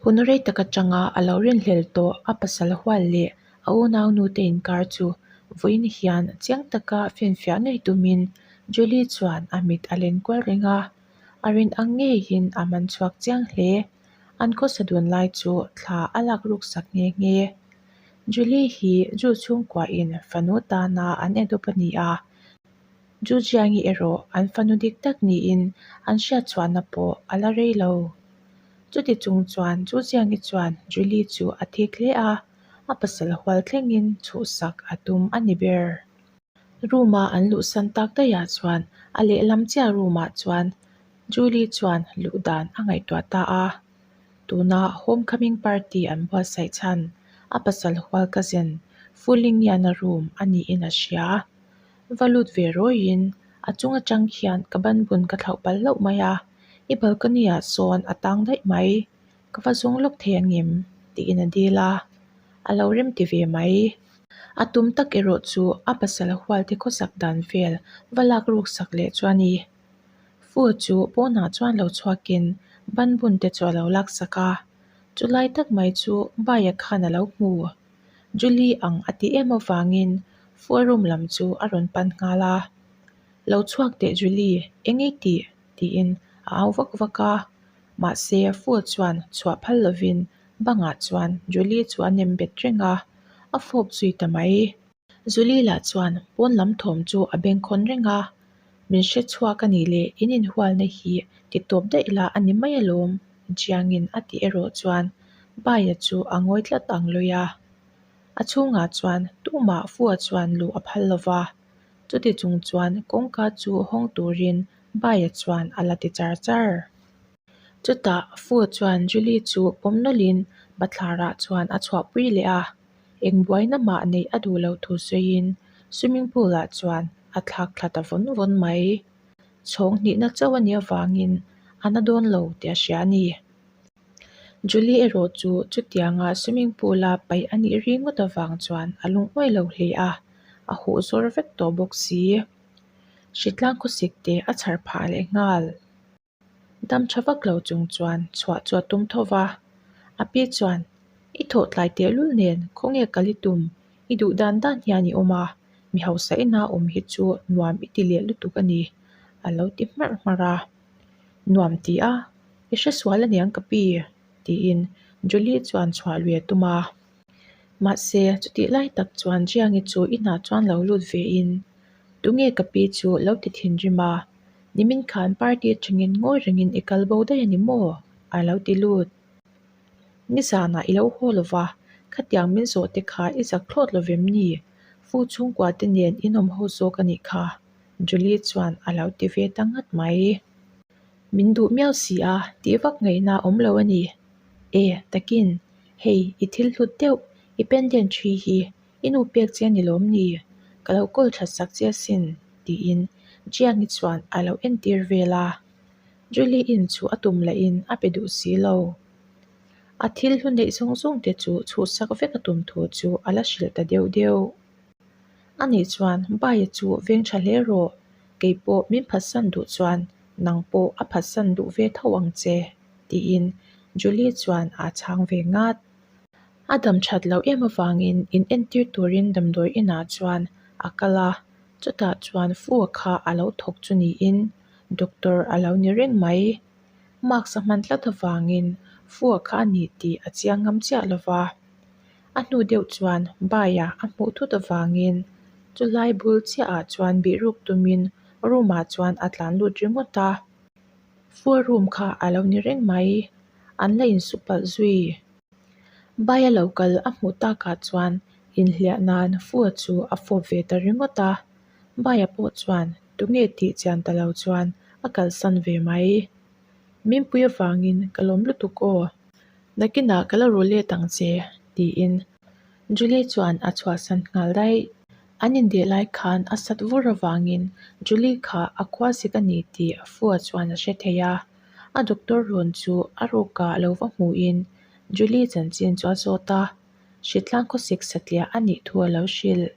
Hun rei tak atanga a lo rinhlel tawh a pasal hual leh a unaunu te inkar chu vawiin hian chiang taka finfiah ngei tumin Julie chuan a mit a len kual reng a, a rin ang ngeiin a man chhuak chiang hle. An khawsa dun lai chu thla a lak ruk sak nghe nghe. Julie hi Ju chhungkuain fanu tana an adopt a ni a, Ju Jiangi erawh an fanu dik tak niin an hriat chhuahna pawh a la rei lo. Chuti chung chuan Ju Jiangi chuan Julie chu a thik hle a, a pasal hual thlengin chhuhsak a tum a ni ber. Room a an luhsan tak daihah chuan a lehlam chiah room ah chuan Julie chuan luh dan a ngaihtuah ta a. Tuna homecoming party an buatsaih chhan a pasal hual cousin Fulingiana room a niin a hria. Va lut ve rawiin a chung atang khian ka ban bun ka thlauh palh hlauh mai a, i balcony ah sawn a tang daih mai, ka va zawng lawk thei angem? tiin a dil a, a lo rem ti ve mai. A tum tak erawh chu a pasal hualte khawsak dan vel va lak ruk sak leh chu a ni. Fu chu pawnah chuan lo chhuakin ban bun te chu a lo lak sak a, chulai tak mai chu Baia khan a lo hmu. Julie ang a ti em avangin Fua room lam chu a rawn pan nghal a, Lo chhuak teh Julie, eng ei tih? tiin a au vak vak a. Mahse Fua chuan chhuah phal lovin bangah chuan Julie chu a nem bet reng a, a fawp zui ta mai. Julie lah chuan pawn lam thawm chu a bengkhawn reng a, Min hre chhuak a nih leh in inhualna hi ti tawp daih la a ni mai alawm, Jiangin a tih erawh chuan Baia chu a ngawi tlat ang lawi a. A chhungah chuan tumah Fua chuan luh a phal lo va, chuti chung chuan kawngka chu hawng turin Baia chuan a la ti char char. Chutah Fua chuan Julie chu pawm nawlhin bathlarah chuan a chhuahpui leh a. Eng buaina mah neih a duh loh thu sawiin swimming pool ah chuan a thlak thla ta vawn vawn mai. Chhawng hnihna chauh a nih avangin a na dawn lo tih a hria a ni. Julie erawh chu chutianga swimming pool a paih a nih ringawt avang chuan a lungawi lo hle a, a huh zawr vek tawh bawk si. Hritlang khawsik te a chhar phah leh nghal. Dam tha vak lo chung chuan chhuah chu a tum tho va, a pi chuan, I thawh tlai tehlul nen khawnge kal i tum? I duh dan dan hian i awm a, mi hausa ina awm hi chu nuam i ti leh lutuk a ni, a lo ti hmarh hmarh a. Nuam ti a, i hresual aniang ka pi, tiin Julie chuan chhuah lui a tum a. Mahse, chutih lai tak chuan Jiangi chu inah chuan lo lut vein, Tunge ka pi chu lo ti thinrim a, nimin khan party atangin ngawi rengin i kal bo daih a ni maw? a lo ti lut. Nizanah i lo haw lo va, khatiang min zawh te kha i zak thlawt lo vem ni? Fu chhungkua te nen in awm ho zawk a nih kha, Julie chuan a lo ti ve ta ngat mai. Min duh miau si a, tih vak ngaihna a awm lo a ni. E, takin, hei i thil hlut deuh, i pendant thi hi I nu pek che a ni lawm ni? Ka lo kawl that sak che asin, tiin Jiangi chuan a lo entir vel a. Julie in chu a tum lahin a pe duh si lo. A thil hlu neih zawng zawng te chu chhuhsak vek a tum thu chu a la hrilh ta deuh deuh. Ani chuan Baia chu veng tha hle rawh, kei pawh min phatsan duh chuan nang pawh a phatsan duh ve tho ang che, tiin Julie chuan aa chhang ve ngat. A dam that loh em avangin in entir turin damdawi inah chuan a kal a, chutah chuan Fu-a kha a lo thawk chu niin doctor a lo ni reng mai. Mask a hman tlat avangin Fu-a kha a ni tih a chiang ngam chiah lo va. A hnu deuh chuan Baia a hmuh thut avangin chulai bul chiahah chuan bihruk tumin room ah chuan a tlan lut ringawt a. Fu-a room kha a lo ni reng mai. An la insu palh zui. Baia lo kal a hmuh takah chuan inhliah nan Fua chu a fawp ve ta ringawt a, Baia pawh chuan tunge tih chian ta lo chuan a kalsan ve mai. Minpui avangin ka lawm lutuk aw, nakinah ka la ru let ang che tiin Julie chuan a chhuahsan nghal daih. An indeh lai khan a sat vur avangin Julie kha a khua zik a ni tih Fua chuan a hre thei a. A doctor rawn chu a rukah lo va hmuhin Julie chanchin chu a zawt a, hritlang khawsik satliah a nih thu a lo hrilh.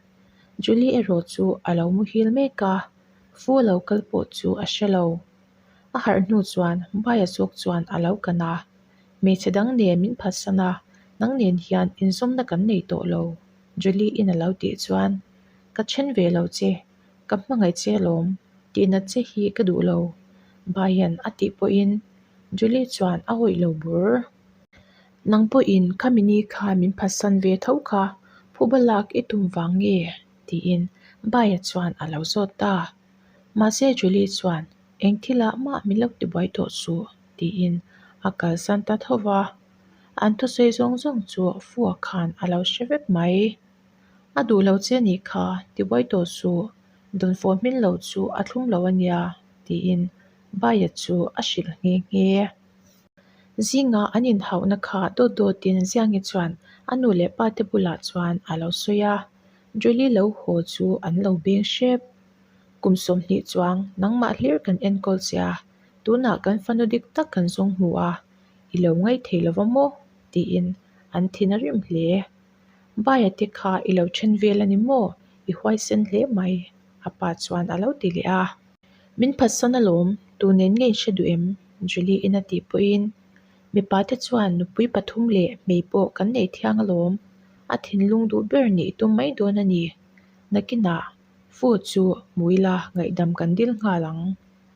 Julie erawh chu a lo muhil mek a, fu lo kal pawh chu a hre lo. A harh hnu chuan Baia zawk chuan a lo kan a. Hmeichhe dang nen min phatsan a, nang nen hian inzawmna kan nei tawh lo, Julie-in a lo tih chuan, Ka then ve lo che, ka hmangaih che alawm, tihnat che hi ka duh lo, Baia'n a tih pawhin Julie chuan a awih lo bur. Nang pawhin khami ni kha min phatsan ve tho kha, phuba lak i tum vang nge? tiin Baia chuan a lo zawt ta. Mahse Julie chuan eng thilah mah min lo tibuai tawh suh tiin a kalsan ta tho va. An thusawi zawng zawng chu Fua khan a lo hre vek mai. A duh lo che nih kha, tibuai tawh suh, dawnfawh hmin lo chu a thlum lo a nia tiin Baia chu a hrilh nghe nghe. Zinga an inhauhna kha dawt dawtin Ziangi chuan a nu leh pa te bulah chuan a lo sawi a, Julie lo haw chu an lo beng hrep. Kum 20 chuang nangmah hlir kan enkawl che a, tunah kan fanu dik tak kan zawng hmu a, i lo ngaih thei lo va maw? tiin an thin a rim hle. Baia te kha i lo then vel a ni maw? I huaisen hle mai, a pa chuan a lo ti leh a. Min phatsan alawm, tu nen nge i hre duh em? Julie-in a tih pawhin, Mipa te chuan nupui pathum leh hmei pawh kan nei thiang alawm, a thinlung duh ber nih tum mai dawn a ni. Nakinah Fu chu hmu ila ngaihdam kan dil nghal ang,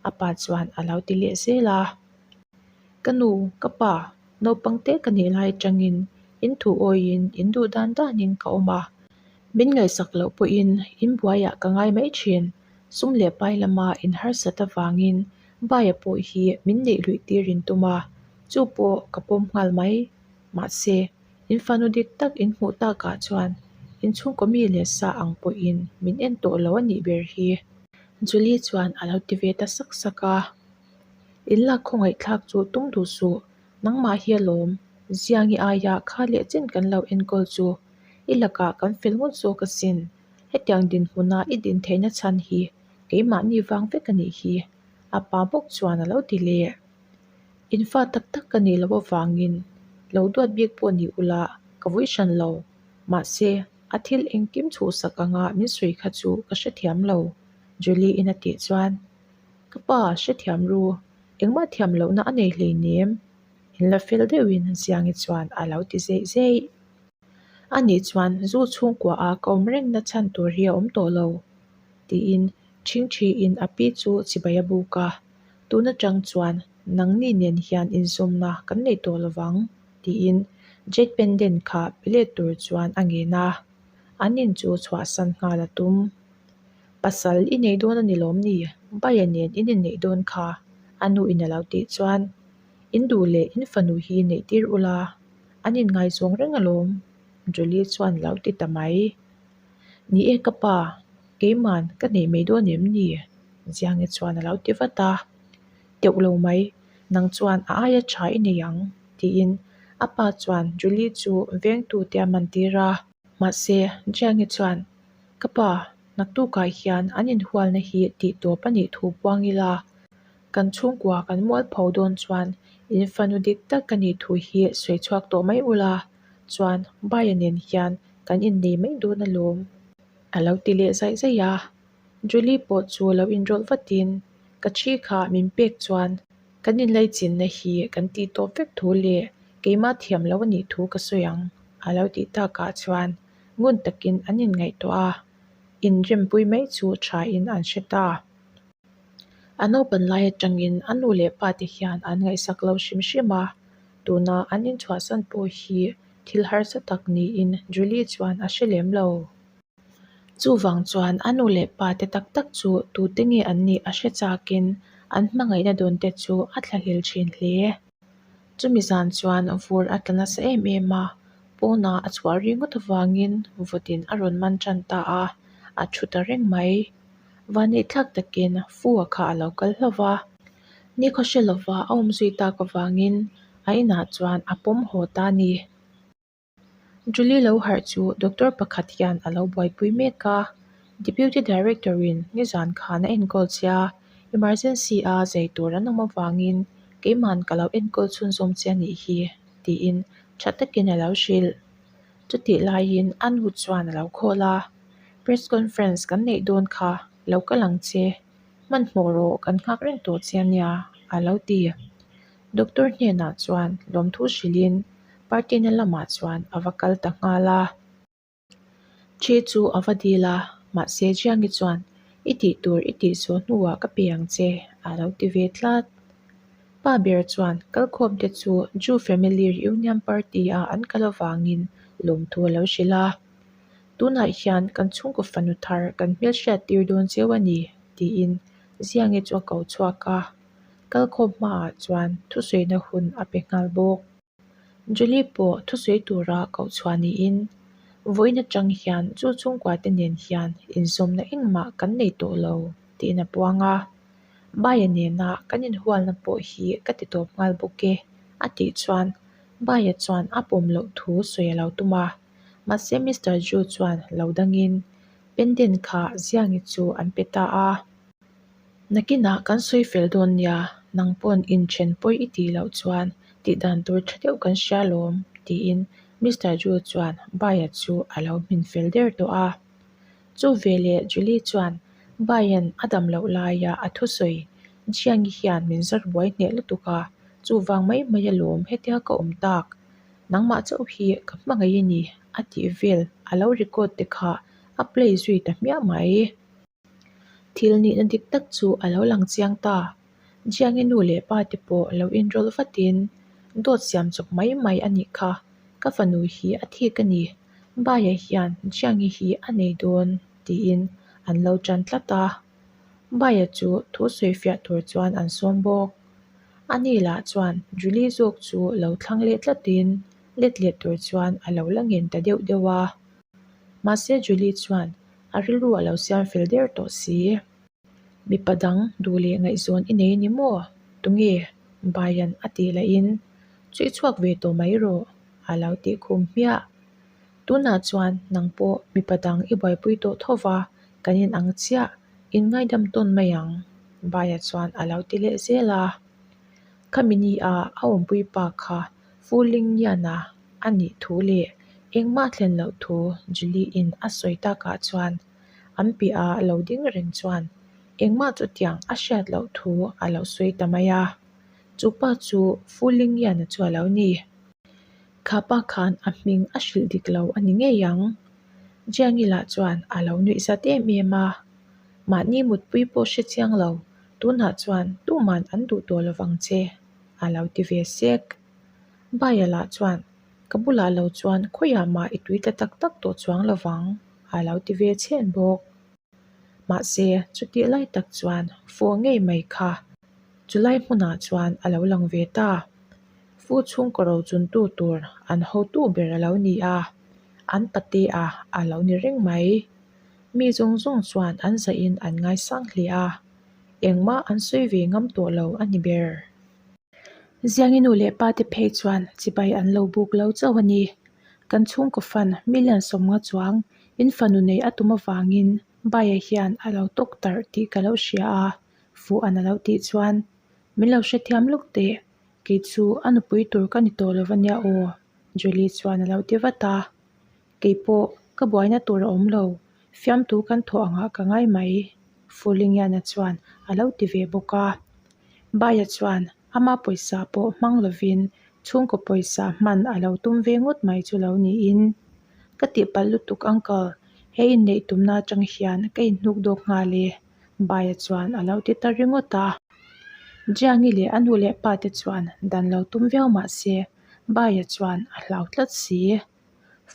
a pa chuan a lo ti leh zel a. Ka nu, ka pa, naupang te ka nih lai atangin in thu awiin in duh dan danin ka awm a, min ngaihsak loh pawhin in buaiah ka ngai mai thin. Sum leh pai lama in harsat avangin Baia pawh hi min neih luih tir in tum a, chu pawh ka pawm nghal mai. Mahse, in fanu dik tak in hmuh takah chuan in chhungkaw mi leh sa ang pawhin min en tawh lo a nih ber hi. Julie chuan a lo ti ve ta sak sak a. In lak khawngaihthlak chu tum duh suh, nangmah hi alawm, Ziangi aia kha leh chen kan lo enkawl chu i lakah kan fel ngawt zawk asin. Hetiang dinhmuna i din theihna chhan hi keimahni vang vek a nih hi, a pa bawk chuan a lo ti leh. In fa tak tak ka nih loh avangin lo duat bik pawh ni ula ka vui hran lo. Mahse, a thil engkim chhuhsak anga min sawi kha chu ka hrethiam lo, Julie-in a tih chuan, Ka pa, hrethiam ru, engmah thiam lohna a nei hleinem, in la fel deuhin Ziangi chuan a lo ti zeih zeih. Ani chuan zu chhungkua a ka awm rengna chhan tur hi a awm tawh lo, tiin ṭhingṭhiin a pi chu chibai a buk a. Tun aṭang chuan nangni nen hian inzawmna kan nei tawh lo vang, tiin Jade pendant kha pe let tur chuan a ngen a. An in chu chhuahsan nghal a tum. Pasal i nei dawn a ni lawm ni? Baia nen in inneih dawn kha, a nu in a lo tih chuan, In duh leh in fanu hi neih tir ula, an inngaizawng reng alawm, Julie chuan lo ti ta mai. Ni e ka pa, keiman ka neih mai dawn em ni? Ziangi chuan a lo ti vat a. Teuh lo mai, nang chuan a aia tha i nei ang, tiin a pa chuan Julie chu vengtute a man tir a. Mahse, Jiangi chuan, Ka pa, naktukah hian an inhualna hi tih tawp a nih thu puang ila, Kan chhungkua kan mualpho dawn chuan in fanu dik tak ka nih thu hi sawi chhuak tawh mai ula, chuan Baia nen hian kan innei mai dawn alawm. A lo ti leh zaih zaih a, Julie pawh chu lo inrawlh vatin ka thi kha min pek chuan kan inlaichinna hi kan tih tawp vek thu leh keimah thiam lo a nih thu ka sawi ang a lo tih takah chuan ngun takin an inngaihtuah a, inrempui mai chu thain an hre ta. A naupan lai atangin a nu leh pa te hian an ngaihsak lo hrim hrim a, tuna an inchhuahsan pawh hi thil harsa tak niin Julie chuan a hre lem lo. Chuvang chuan a nu leh pa te tak tak chu tute nge an nih a hre chakin an hmangaihna dawn te chu a thlahlel thin hle. Chumi zan chuan vur a tla nasa em em a, pawnah a chhuah ri ngawt avangin vawtin a rawn man tan ta a, a thu ta reng mai. Vaneihthlak takin Fu-a kha a lo kal hlauh va, nikhaw hre lova a awm zui tak avangin a inah chuan a pawm haw ta a ni. Julie lo harh chu doctor pakhat hian a lo buaipui mek a, Deputy Director-in nizan khan a enkawl che a, emergency a zai tur an awm avangin keiman ka lo enkawl chhunzawm che a nih hi, tiin tha takin a lo hrilh. Chutih laiin a nu chuan a lo call a, Press conference kan neih dawn kha, lo kal ang che. Hmanhmawh rawh, kan nghak reng tawh che a nia, a lo ti. Doctor hnenah chuan lawmthu hrilhin party na lamah chuan a va kal ta nghal a. Ṭhi chu a va dil a, mahse Jiangi chuan i tih tur i tih zawh hnuah ka pe ang che a lo ti ve tlat. Pa ber chuan kalkhawm te chu Ju Family Reunion Party a an kal avangin lawmthu a lo hrilh a. Tunah hian kan chhungkaw fanu thar kan hmelhriat tir dawn cheu a ni tiin Ziangi chu a ko chhuak a. Kalkhawm hmaah chuan thusawiina hun a pe nghal bawk. Julie pawh thusawi tura koh chhuah niin vawiin atang hian chu chhungkua te nen hian inzawmna engmah kan nei tawh lo tiin a puang a. Baia nena kan inhualna pawh hi ka ti tawp nghal bawk e a tih chuan Baia chuan a pawm loh thu sawi a lo tum a. Mahse Mister Ju chuan lo dangin pendant kha Ziangi chu an pe ta a. Nakinah kan sawi fel dawn nia, nang pawn inthen pawi i tih loh chuan tih dan tur tha deuh kan hria lawm, tiin Mister Ju chuan Baia chu a lo hmin fel der tawh a. Chu veleh Julie chuan Baia'n a dam loh laia a thusawi Jiangi hian min zawr buai hneh lutuk a, chuvang mai mai alawm hetia ka awm tak, nangmah chauh hi ka hmangaih a ni a tih vel a lo record te kha a play zui ta hmiah mai. Thil nihna dik tak chu a lo lang chiang ta. Jiangi nu leh pa te pawh lo inrawlh vatin dawt siam chawp mai mai a nih kha, ka fanu hi a thik a ni, Baia hian Jiangi hi a nei dawn tiin an lo tan tlat a. Baia chu thu sawi fiah tur chuan an sawm bawk. Ani lah chuan Julie zawk chu lo thlang leh tlatin let leh tur chuan a lo la ngen ta deuh deuh a. Mahse Julie chuan a rilru a lo siam fel der tawh si. Mipa dang duh leh ngaihzawn i nei a ni maw? Tunge? Bayan a tih lahin chhui chhuak ve tawh mai rawh a lo tih khum hmiah. Tunah chuan nang pawh mipa dang i buaipui tawh tho va, kan in ang chiah, in ngaidam tawn mai ang Baya chuan a lo ti leh zel a. Khami ni a a awmpui pa kha Fuling Niana a nih thu leh engmah thlen loh thu Julie in a sawi takah chuan an piah a lo ding reng chuan engmah chutiang a hriat loh thu a lo sawi ta mai a. Chu pa chu Fuling Niana chu a lo ni. Kha pa khan a hming a hrilh dik lo a ni ngei ang. Jiangi lah chuan a lo nuih zat em em a. Mahni mutpui pawh hre chiang lo, tunah chuan tuman an duh tawh lovang che, a lo ti ve sek. Baia lah chuan, Ka bulah lo chuan khawiah mah i tui ta tak tak tawh chuang lovang, a lo ti ve chhen bawk. Mahse, chutih lai tak chuan Fu ngei mai kha chulai hmunah chuan a lo lang ve ta. Fu chhungkaw ro chuntu tur an hotu ber a lo ni a, an patea a lo ni reng mai. Mi zawng zawng chuan an zahin an ngaisang hle a, engmah an sawi ve ngam tawh lo a ni ber. Ziangi nu leh pa te phei chuan chibai an lo buk lo chauh a ni. Kan chhungkaw fan million sawmnga chuang in fanu nei a tum avangin Baia hian a lo tawk tarh tih ka lo hria a, fuh an a lo tih chuan min lo hrethiam lawk teh, kei chu a nupui tur ka ni tawh lo va nia aw, Julie chuan a lo ti vat a. Kei pawh ka buaina tur a awm lo, fiamtu kan thawh angah ka ngai mai, Fulingiana chuan a lo ti ve bawk a. Baia chuan ama pawisa pawh hmang lovin chhungkaw pawisa hman a lo tum ve ngawt mai chu lo niin. Ka tihpalh lutuk uncle, he inneih tumna atang hian ka inhnuk dawk nghal e, Baia chuan a lo ti ta ringawt a. Jiangi leh a nu leh pa te chuan dan lo tum viau mah se Baia chuan a hlau tlat si.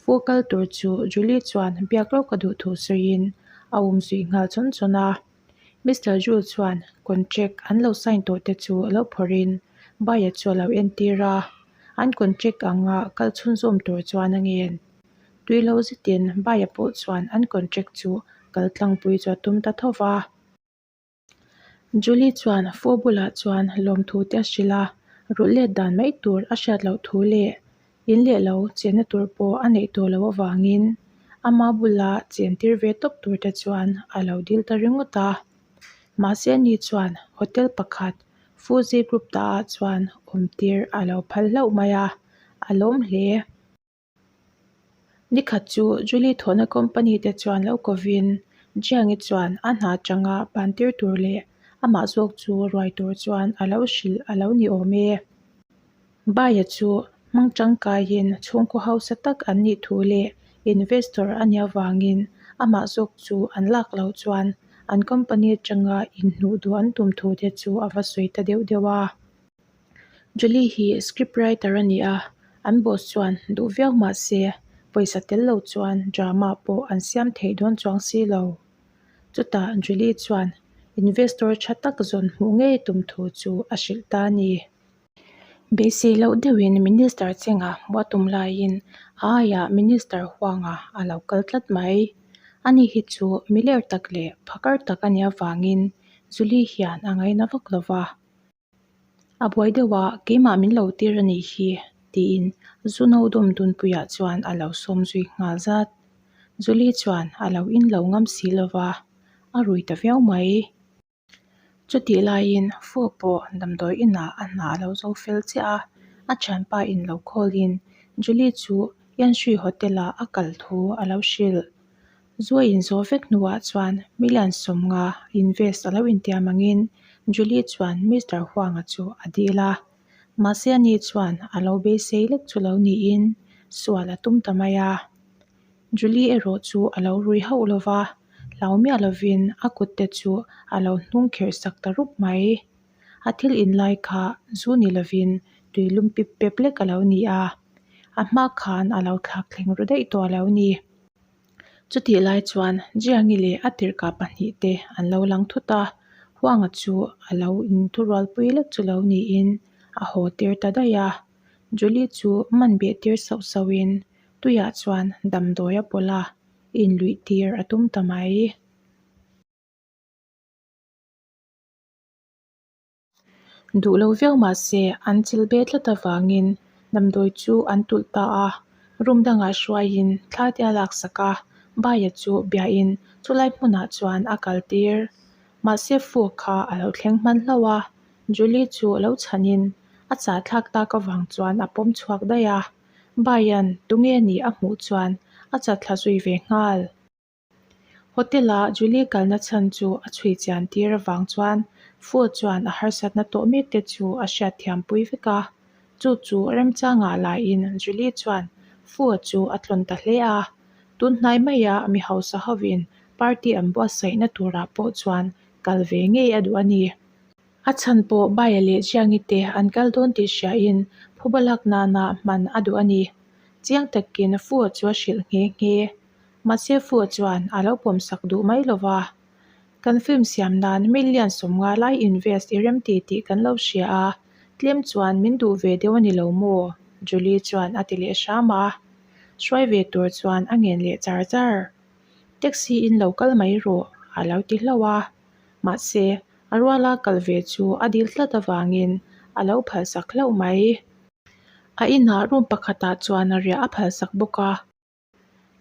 Fu kal tur chu Julie chuan biak lawk a duh thu sawiin a um zui nghal chawn chawn a. Mister Jules chuan contract an lo sign tawh te chu lo phawrhin Baia chu a lo entir a, an contract anga kal chhunzawm tur chuan a ngen. Tui lo zetin Baia pawh chuan an contract chu kal tlangpui chu a tum ta tho va. Julie chuan Fu bulah chuan lawmthu te a hrilh a, rulh let dan mai tur a hriat loh thu leh in leh lo chenna tur pawh a neih tawh loh avangin ama bula chen tir ve tawp tur te chuan a lo dil ta ringawt a. Mahse ani chuan hotel pakhat Fuji Group ta ah chuan awm tir a lo phal hlauh mai a, a lawm hle. Nikhat chu Julie thawhna company te chuan lo kovin Jiangi chuan a hna atanga ban tir tur leh amah zawk chu ruai tur chuan a lo hrilh a lo ni awm e. Baia chu hmang tangkaiin chhungkaw hausa tak an nih thu leh investor a nih avangin amah zawk chu an lak loh chuan an company atanga inhnuh duh an tum thu te chu a va sawi ta deuh deuh a. Julie hi script writer a ni a, an boss chuan duh viau mah se pawisa tel lo chuan drama pawh an siam theih dawn chuang si lo. Chutah Julie chuan investor tha tak zawn hmuh ngei tum thu chu a hrilh ta a ni. Beisei loh deuhin Minister Chenga hmuh a tum laiin a aiah Minister Huanga a lo kal tlat mai. Ani hi chu miler tak leh phakar tak a nih avangin Julie hian a ngaina vak lo va. A buai deuh a, keimah min lo tir a nih hi, tiin Zuno dawm dunpuiah chuan a lo sawm zui nghal zat. Julie chuan a lo in lo ngam si lo va, a rui ta viau mai. Chutih laiin Fu pawh damdawi inah a hna a lo zo fel chiah a, a thianpa in lo call in Julie chu Yanshui Hotel ah a kal thu a lo hrilh. Zu a inzawh vek hnuah chuan million 50 invest a lo intiam angin Julie chuan Mister Huanga chu a dil a. Mahse ani chuan a lo beisei lek chu lo niin sual a tum ta mai a. Julie erawh chu a lo rui hauh lo va, hlau miah lovin a kut te chu a lo hnung kherh sak ta rup mai. A thil in lai kha zu ni lovin tui lum pip pep lek a lo ni a, a hma khan a lo thlak thleng ru daih tawh a lo ni. Chutih lai chuan Jiangi leh a tirhkah pahnihte an lo lang thut a, Huanga chu a lo inthurualpui lek chu lo niin a haw tir ta daih a. Julie chu man beh tir sauh sauhin tuiah chuan damdawi a pawlh a, inluih tir a tum ta mai. Duh lo viau mah se an chil be tlat avangin damdawi chu an tulh ta a, room dangah hruaiin thla te a laksak a, Baia chu biain chulai hmunah chuan a kal tir. Mahse Fu kha a lo thleng hman hlauh a, Julie chu lo chhanin a chahthlak tak avang chuan a pawm chhuak daih a, Bayan tunge nih a hmuh chuan a chatthla zui ve nghal. Hotel-a Julie kalna chhan chu a chhui chian tir avang chuan Fu chuan a harsatna tawh mek te chu a hriatthiam pui vek a, chu chu remchangah laiin Julie chuan Fu chu a tlawn ta hle a, tun hnai maia mi hausa hovin party an buatsaihna turah pawh chuan kal ve ngei a duh a ni. A chhan pawh Baia leh Jiangi te an kal dawn tih hriain phuba lak nana hman a duh a ni. Chiang takin Fu chu a hrilh nghe nghe. Mahse Fu chuan a lo pawmsak duh mai lo va. Kan film siam nan million 50 lai invest i remti tih kan lo hria a, tlem chuan min duh ve deuh a ni lo maw? Julie chuan a ti leh hram a. Hruai ve tur chuan a ngen leh char char. Taxi in lo kal mai rawh a lo ti hlauh a. Mahse, a ruala kal ve chu a dil tlat avangin a lo phalsak hlauh mai. A inah room pakhatah chuan a riah a phalsak bawk a.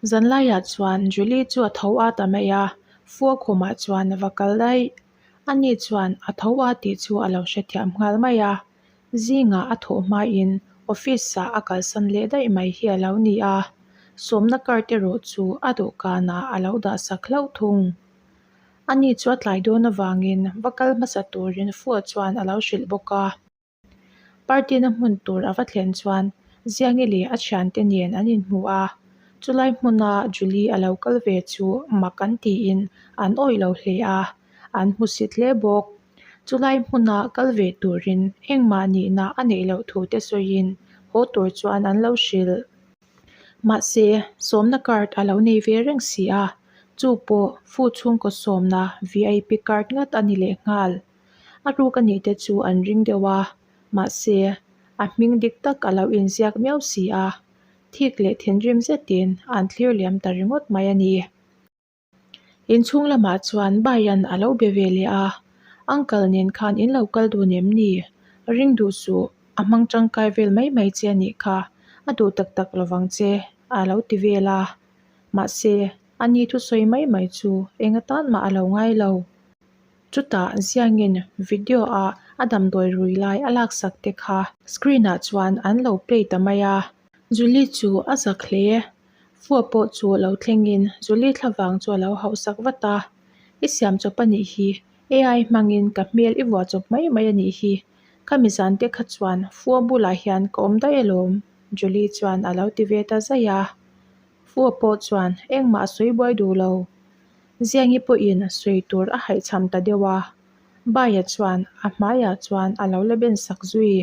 Zanlaiah chuan Julie chu a tho a ta mai a, Fua khumah chuan a va kal daih. Ani chuan a tho a tih chu a lo hrethiam nghal mai a. Zingah a thawh hmain office-ah a kalsan leh daih mai hi a lo ni a, sawmna card erawh chu a dawhkanah a lo dahsak hlauh thung. Ani chu a tlai dawn avangin va kal hmasa turin Fua chuan a lo hrilh bawk a. Party na hmun tur a va thlen chuan Ziangi leh a thiante nen an inhmu a, chulai hmuna Julie a lo kal ve chu mak an tiin an awih lo hle a, an hmusit hle bawk. Chulai hmuna kal ve turin engmah nihna a neih loh thu te sawiin haw tur chuan an lo hrilh. Mahse, sawmna card a lo nei ve reng si a, chu pawh Fu chhungkaw sawmna VIP card ngat a ni lehnghal. A ruk a nih te chu an ring deuh a, mahse, a hming dik tak a lo inziak miau si a, thik leh thinrim zetin an thlir liam ta ringawt mai a ni. Inchhung lamah chuan Bayan a lo be ve leh a, Uncle nen khan in lo kal dun em ni? Ring duh suh, a hmang tangkai vel mai mai che a nih kha, a duh tak tak lovang che a lo ti vel a. Mahse, a ni thusawi mai mai chu eng atan mah a lo ngai lo. Chutah ziangin video a a damdawi rui lai a laksak te kha screen ah chuan an lo play ta mai a. Julie chu a zak hle. Fua pawh chu lo thlengin Julie thlavang chu a lo hauhsak vat a. I siam chawp a nih hi, AI hmangin ka hmel i vuah chawp mai mai a nih hi. Khami zan te kha chuan Fua bulah hian ka awm daih alawm, Julie chuan a lo ti ve ta zaih a. Fua pawh chuan engmah a sawi buai duh lo. Ziangi pawhin sawi tur a haihchham ta deuh a. Baia chuan a hmaiah chuan a lo la ben sak zui.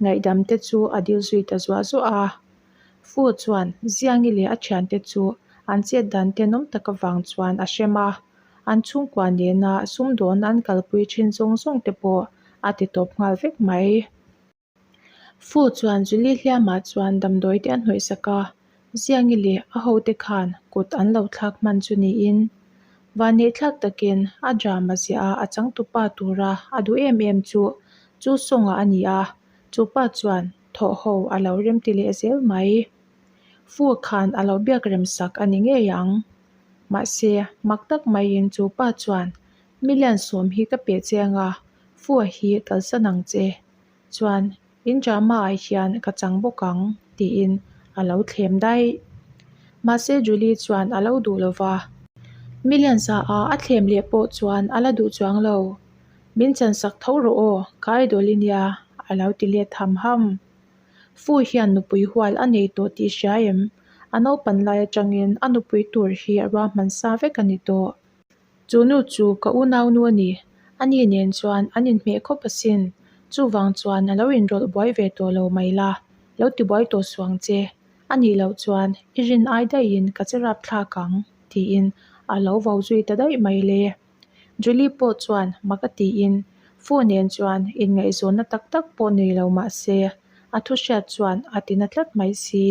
Ngaihdam te chu a dil zui ta zuah zuah a. Fu chuan Ziangi leh a thiante chu an chet dan tenawm tak avang chuan a hrem a, an chhungkua nena sumdawn an kalpui thin zawng zawng te pawh a ti tawp nghal vek mai. Fu chuan Julie hliamah chuan damdawi te a hnawih sak a, Ziangi leh a hote khan kut an lo thlak hman chu niin Vanneihthlak takin a drama ziah a a changtupa tura a duh em em chu chu sawngah a ni a, chu pa chuan thawh ho a lo remti leh zel mai. Fu khan a lo biak rem sak a ni ngei ang. Mahse, mak tak maiin chu pa chuan million sawm hi ka pe chiang a, Fu hi kalsan ang che. Chuan in drama ah hian ka chang bawk ang tiin a lo thlem daih. Mahse Julie chuan a lo duh lo va. Million za a a thlem leh pawh chuan a la duh chuang lo. Min chan sak tho rawh aw, ka idol i nia a lo ti let ham ham. Fu hian nupui hual a nei tawh tih hria em? A naupan lai atangin a nupui tur hi ruahman sa vek a ni tawh. Chu nu chu ka unaunu a ni. Ani nen chuan an inhmeh khawp asin. Chuvang chuan a lo inrawlh buai ve tawh lo mai la, lo ti buai tawh suh ang che. A nih loh chuan i rin ai daihin ka che rap thlak ang, tiin a lo vo zui ta daih mai le. Julie pawh chuan mak a tiin Fu nen chuan inngaihzawnna tak tak pawh nei lo mah se, a thu hriat chuan a ti na tlat mai si.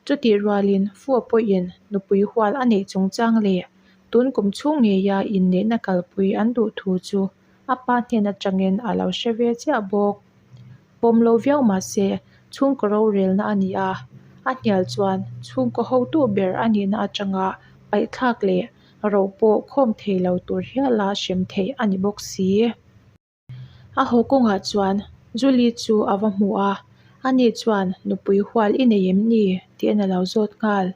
Chutih rualin Fua pawhin nupui hual a neih chungchang leh tun kum chhung ngeia inneihna kalpui an duh thu chu a pa hnen atangin a lo hre ve chiah bawk. Pawm lo viau mah se chhungkaw rorelna a ni a, a hnial chuan chhungkaw hotu ber a nihna atanga paihthlak leh ro pawh khawm thei lo tur hiala hrem theih a ni bawk si. A haw kawngah chuan Julie chu a va hmu a, ani chuan nupui hual i nei em ni? tiin a lo zawt nghal.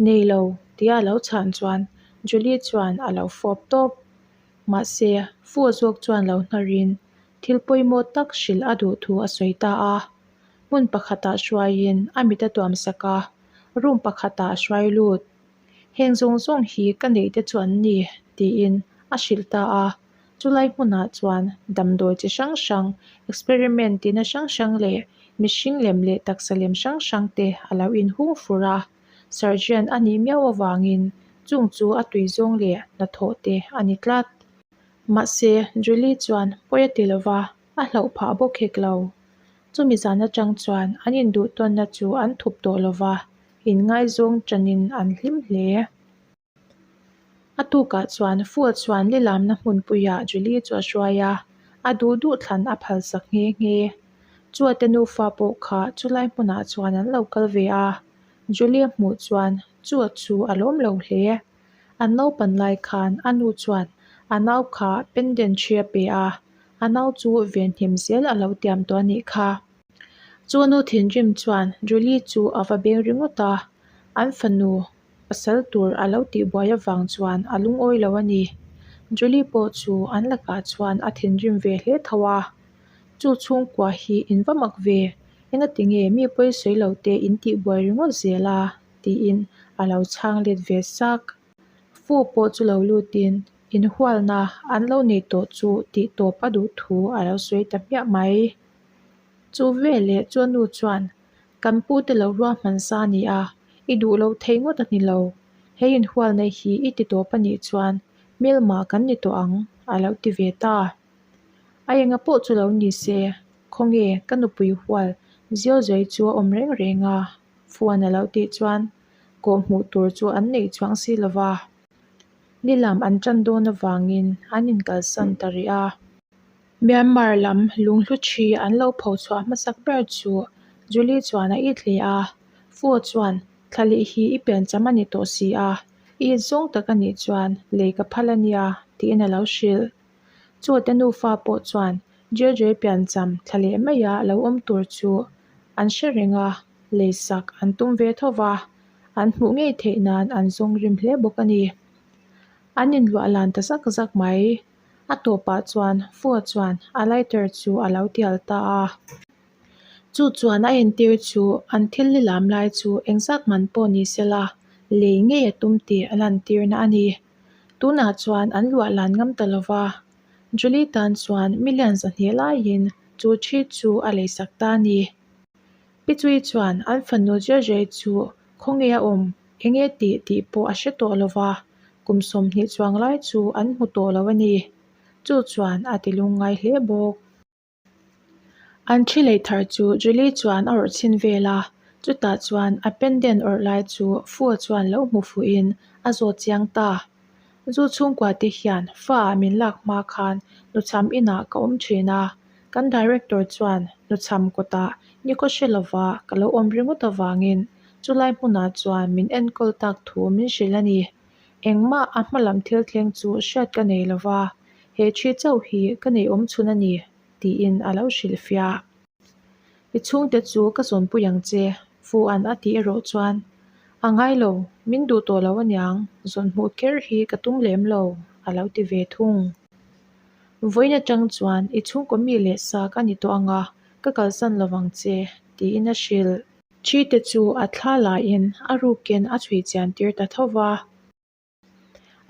Nei lo tia a lo chhan chuan Julie chuan a lo fawp tawp. Mahse, Fu zawk chuan lo hnarin thil pawimawh tak hrilh a duh thu a sawi ta a. Hmun pakhatah hruaiin a mit a tuam sak a, room pakhatah a hruai lut. Heng zawng zawng hi ka neih te chu an ni tiin a hrilh ta a. Chulai hmunah chuan damdawi chi hrang hrang, experiment tihna hrang hrang leh mihring lem leh taksa lem hrang hrang te a lo inhung fur a. Surgeon a nih miau avangin chung chu a tui zawng leh hnathawh te a ni tlat. Mahse, Julie chuan pawi a ti lova, a hlauh phah bawk hek lo. Chumi zan atang chuan an induhtawnna chu an thup tawh lova, inngaizawng tanin an hlim hle. A tukah chuan Fua chuan lilamna hmunpuiah Julie chu a hruai a, a duh duh thlan a phalsak nghe nghe. Chuate nufa pawh kha chulai hmunah chuan an lo kal ve a, Julie hmuh chuan Chua chu a lawm lo hle. An naupan lai khan a nu chuan a nau kha pendant ṭhi a pe a, a nau chu venhim zel a lo tiam tawh a nih kha. Chu nu thinrim chuan Julie chu a va beng ringawt a, an fanu Pasal tur a lo tihbuai avang chuan a lungawi lo a ni. Julie pawh chu an lakah chuan a thinrim ve hle tho a. Chu chhungkua hi in va mak ve, engati nge mi pawi sawi lo te in tihbuai ringawt zel a? tiin a lo chhang let ve sak. Fu pawh chu lo lutin inhualna an lo nei tawh chu tih tawp a duh thu a lo sawi ta hmiah mai. Chu veleh chu a nu chuan Kan pute lo ruahman sa a ni a, i duh lo thei ngawt a ni lo. He inhualna hi i ti tawp a nih chuan hmelma kan ni tawh ang, a lo ti ve ta. A enga pawh chu lo ni se, khawnge ka nupui hual Ziozei chu a awm reng reng a, Fuan a lo tih chuan kawh hmuh tur chu an neih chuang si lo va. Nilam an tan dawn avangin an inkalsan ta rih a. Myanmar lam lunghlu thi an lo pho chhuah hmasak ber chu Julie chuan a it hle a, Fu chuan thlalih hi i piancham a ni tawh si a, i it zawng tak a nih chuan lei ka phal a nia tiin a lo hrilh. Chu te nufa pawh chuan JJ piancham thlaleh maia lo awm tur chu an hre reng a, lei sak an tum ve tho va, an hmuh ngei theih nan an zawng rim hle bawk a ni. An inluah lan ta zak zak mai. A tawpah chuan Fua chuan a lighter chu a lo tial ta a. Chu chuan a entir chu an thil lilam lai chu engzat man pawh ni sela lei ngei a tum tih a lantirna a ni. Tunah chuan an luah lan ngam ta lo va, Julie tan chuan million 200 laiin chu thi chu a leisak ta a ni. Pi Chui chuan an fanu Jeje chu khawnge a awm, enge tih tih pawh a hre tawh lo va, kum 20 chuang lai chu an hmu tawh lo a ni. Chu chuan a ti lungngai hle bawk. An thi lei thar chu Julie chuan a awrh chhin vel a, chutah chuan a pendant awrh lai chu Fua chuan lo hmu fuhin a zawt chiang ta. Zu chhungkua te hian fa ah min lak hma khan nuchham inah ka awm thin a, kan director chuan nuchham kawtah nikhaw hre lova ka lo awm ringawt avangin chulai hmunah chuan min enkawl tak thu min hrilh a ni. Engmah a hmalam thil thleng chu hriat ka nei lova, he thi chauh hi ka nei awm chhun a ni, tiin a lo hrilhfiah. I chhungte chu ka zawnpui ang che, Fuan a tih erawh chuan, A ngai lo, min duh tawh lo aniang, zawn hmuh kher hi ka tum lem lo, a lo ti ve thung. Vawiin atang chuan i chhungkaw mi leh sa ka ni tawh anga, ka kalsan lovang che, tiin a hrilh. Ṭhite chu a thla laiin a rukin a chhui chian tir ta tho va.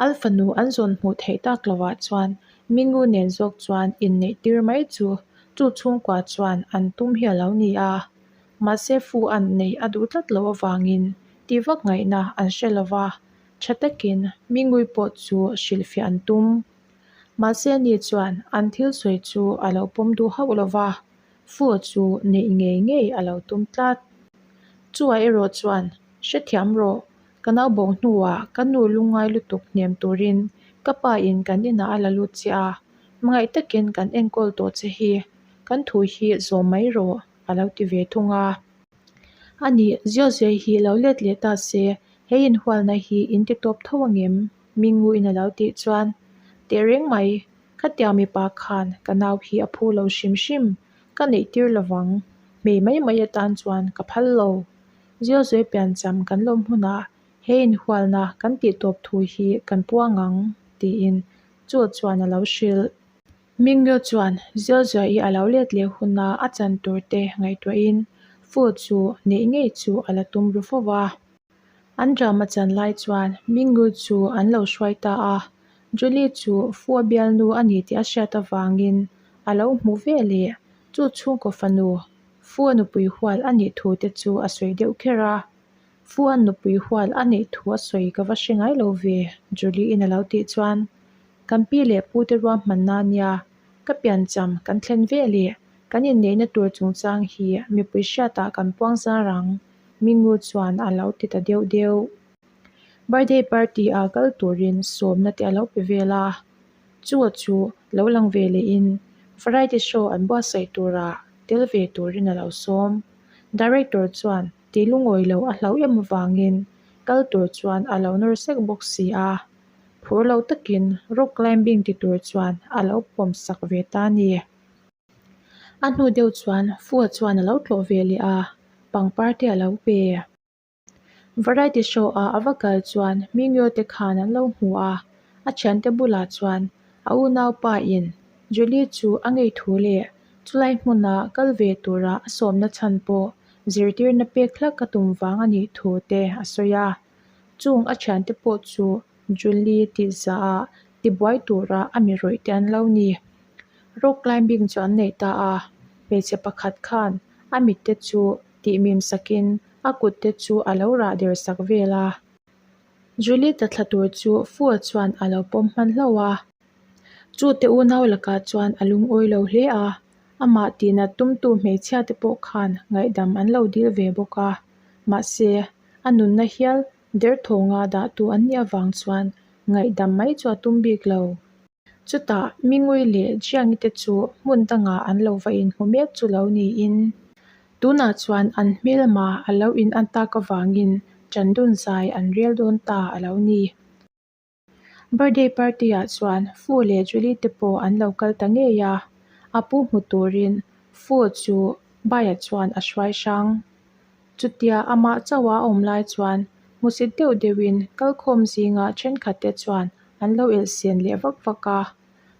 An fanu an zawn hmuh theih tak lovah chuan Mingu nen zawk chuan inneih tir mai chu chu chhungkua chuan an tum hi a lo ni a. Mahse fu an neih a duh tlat loh avangin tih vak ngaihna an hre lo va, tha takin Mingui pawh chu hrilhfiah an tum. Mahse ani chuan an thil sawi chu a lo pawm duh hauh lo va, Fu chu neih ngei ngei a lo tum tlat. Chua erawh chuan, Hrethiam rawh, ka nau bo hnuah ka nu lungngai lutuk hnem turin ka pa in kan inah a la lut che a, hmangaih takin kan enkawl tawh che hi, kan thu hi zawm mai rawh, a lo ti ve thung a. A nih, Ziaziai hi lo let leh ta se, he inhualna hi in ti tawp tho angem? Minguin a lo tih chuan, Tehreng mai, Khatiang mipa khan ka nau hi a phu lo hrim hrim, ka neih tir lovang, hmei mai mai atan chuan ka phal lo. Zialzui piancham kan lawm hunah he inhualna kan tih tawp thu hi kan puang ang, tiin Chu chuan a lo hrilh. Mingyo chuan Zialzuai a lo let leh huna a chan tur te ngaihtuahin Fu chu neih ngei chu a la tum ru fo va. An drama chan lai chuan Mingyu chu an lo hruai ta a, Julie chu Fua bialnu a ni tih a hriat avangin a lo hmu ve leh. Chu chhungkaw fanu Fua nupui hual a nih thu te chu a sawi deuh kher a. Fua nupui hual a neih thu a sawi ka va hre ngai lo ve, Julie-in a lo tih chuan kan pi leh pu te ruahmanna nia ka piancham kan thlen ve leh kan inneihna tur chungchang hi mipui hriatah kan puang zar ang, Mingu chuan a lo ti ta deuh deuh. Birthday party ah kal turin sawmna te a lo pe vel a, chu a chu lo lang ve lehin variety show an buatsaih turah tel ve turin a lo sawm. Director chuan tih lungawi lo a hlauh em avangin kal tur chuan a lo nawr sek bawk si a, phur lo takin rock climbing ti tur chuan a lo pawm sak ve ta a ni. A hnu deuh chuan Fua chuan a lo tlawh ve leh a, pangpar te a lo pe. Variety show ah a va kal chuan Mingyo te khan an lo hmu a, a thiante bulah chuan a unaupa in Julie chu a ngei thu leh chulai hmuna kal ve tura a sawmna chhan pawh zirtirna pek hlak a tum vang a nih thu te a sawi a. Chung a thiante pawh chu Julie tih zah ah tibuai tura a mi rawih te an lo ni. Rock climbing chu an nei ta a, hmeichhe pakhat khan a mit te chu tih mim sakin a kut te chu a lo rah der sak vel a. Julie ta thla tur chu Fua chuan a lo pawm hman hlauh a. Chu te unau lakah chuan a lungawi lo hle a, amah tihnat tumtu hmeichhia te pawh khan ngaihdam an lo dil ve bawk a. Mahse, a nunna hial derthawnga dahtu an nih avang chuan ngaihdam mai chu a tum bik lo. Chutah Mingui leh Jiangi te chu hmun dangah an lo va inhmu mek chu lo niin, tunah chuan an hmelma a lo in an tak avangin Chandun zai an rel dawn ta a lo ni. Birthday party ah chuan Fu leh Julie te pawh an lo kal ta ngei a, a pu hmu turin Fu chu Baia chuan a hruai hrang. Chutia amah chauha a awm lai chuan hmusit deuh deuhin kalkhawm zinga thenkhatte chuan an lo elhsen leh vak vak a.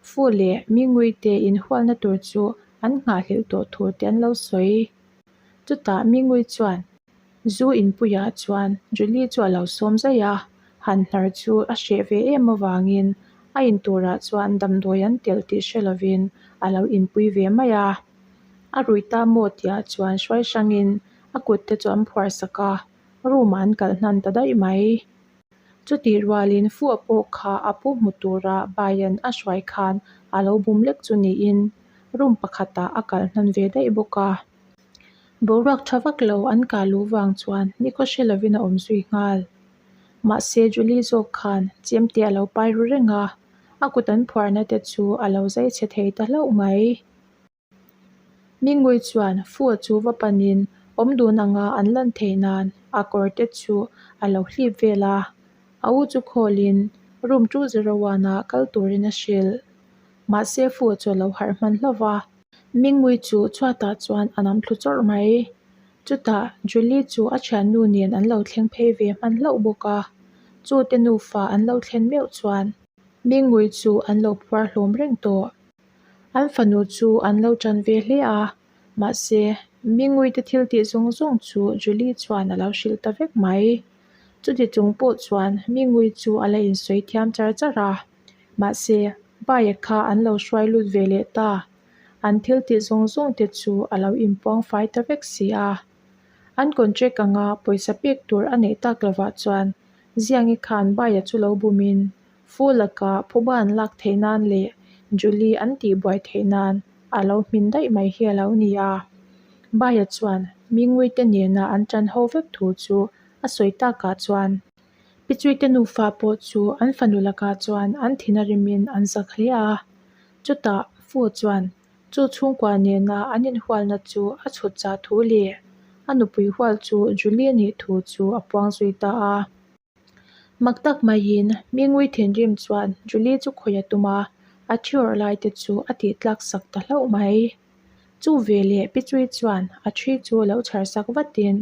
Fu leh Mingui te inhualna tur chu an nghahhlelh tawh thu te an lo sawi. Chutah Mingui chuan zu inpuiah chuan Julie chu a lo sawm zaih a, han hnar chu a hreh ve em avangin a in turah chuan damdawi an telh tih hre lovin a lo inpui ve mai a. A rui ta maw tihah chuan hruai hrangin a kut te chu an phuar sak a, room ah an kalh hnan ta daih mai. Chutih rualin Fua pawh kha a pu hmu tura Bayan a hruai khan a lo bum lek chu niin room pakhatah a kalh hnan ve daih bawk a. Boruak tha vak lo an kah luh vang chuan nikhaw hre lovin a awm zui nghal. Mahse Julie zawk khan chemte a lo pai ru reng a, a kut an phuarna te chu a lo zai chhe thei ta hlauh mai. Mingui chuan Fu chu va panin awm dun anga an lan theih nan a kawr te chu a lo hlip vel a, a u chu khawlin room 201 ah kal turin a hrilh. Mahse Fu chu a lo harh hman hlauh va. Mingui chu chhuatah chuan a nam thlu chawrh mai. Chutah Julie chu a thiannu nen an lo thleng phei ve hman hlauh bawk a, chu te nufa an lo thlen meuh chuan Mingui chu an lo phuar hlawm reng tawh. An fanu chu an lo ṭan ve hle a, mahse, Minguite thil tih zawng zawng chu Julie chuan a lo hrilh ta vek mai. Chuti chung pawh chuan Mingui chu a la insawi thiam char char a, mahse, Baia kha an lo hruai lut ve leh ta. An thil tih zawng zawng te chu a lo inpuang fai ta vek si a. An contract anga pawisa pek tur a neih tak lovah chuan Ziangi khan Baia chu lo bumin Fu laka phuba an lak theih nan leh Julie an tihbuai theih nan a lo hmin daih mai hi a lo ni a. Baia chuan Mingui-te nena an ṭan ho vek thu chu a sawi takah chuan Pichuite nufa pawh chu an fanu lakah chuan an thin a rimin an zak hle a. Chutah Fu chuan chu chhungkua nena an inhualna chu a chhut chah thu leh a nupui hual chu Julie a nih thu chu a puang zui ta a. Mak tak maiin Mingui thinrim chuan Julie chu khawih a tum a, a thi awrh lai te chu a tih tlak sak ta hlauh mai. Chu veleh Pichui chuan a thi chu lo chhar sak vatin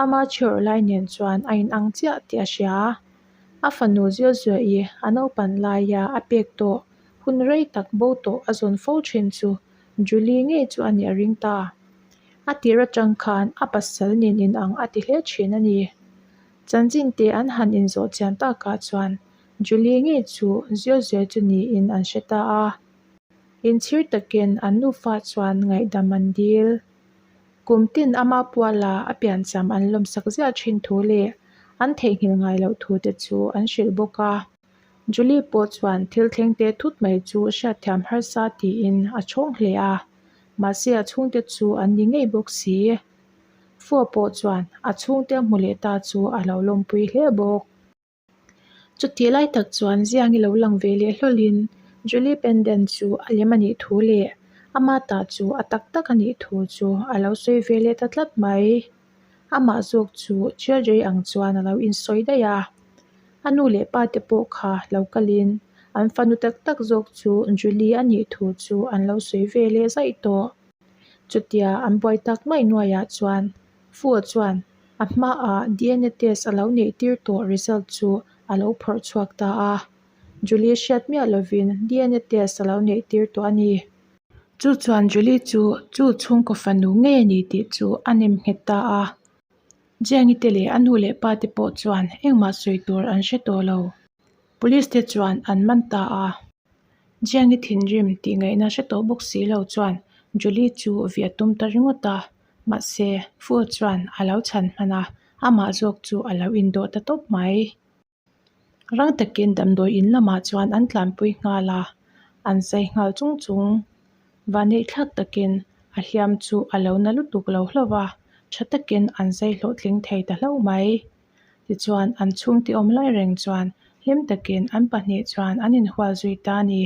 ama thi awrh lai nen chuan a inang chiah tih a hria. A fanu Ziozuaii a naupan laia a pek tawh hun rei tak bo tawh a zawn fo thin chu Julie ngei chu a nih a ring ta. A tir atang khan a pasal nen inang a ti hle thin a ni. Chanchin te an han inzawh chian takah chuan Julie ngei chu zir zir chu niin an hre ta a. Inchhir takin an nufa chuan ngaihdam an dil. Kum tin ama puala a piancham an lawmsak ziah thin thu leh an theihnghilh ngai loh thu te chu an hrilh bawk a. Julie pawh chuan thil thleng teh thut mai chu hriatthiam harsa tiin a chhawng hle a, mahse a chhungte chu an ni ngei bawk si. Fua pawh chuan a chhungte a hmu leh ta chu a lo lawmpui hle bawk. Chutih lai tak chuan Ziangi lo lang ve leh hlawlin Julie pendant chu a lem a nih thu leh ama ta chu a tak tak a nih thu chu a lo sawi ve leh ta tlat mai. Amah zawk chu Chiarjei ang chuan a lo insawi daih a. A nu leh pa te pawh kha lo kalin an fanu tak tak zawk chu Julie a nih thu chu an lo sawi ve leh zaih tawh. Chutia an buai tak mai nuaiah chuan Fu-a chuan a hmaah DNA test a lo neih tir tawh result chu a lo phawrh chhuak ta a. Julie hriat miah lovin DNA test a lo neih tir tawh a ni. Chu chuan Julie chu chu chhungkaw fanu ngei a ni tih chu a nem nghet ta a. Jiangi te leh a nu leh pa te pawh chuan engmah sawi tur an hre tawh lo. Police te chuan an man ta a. Jiangi thinrim tih ngaihna hre tawh bawk si lo chuan Julie chu vih a tum ta ringawt a, mahse Fu chuan a lo chhan hman a, amah zawk chu a lo indawh ta tawp mai. Rang takin damdawi in lamah chuan an tlanpui nghal a, an zai nghal chung chung. Vanneih thlak takin a hliam chu a lo na lutuk lo hlauh a, tha takin an zai hlawhtling thei ta hlauh mai. Tichuan an chhungte awm lai reng chuan hlim takin an pahnih chuan an inhual zui ta a ni.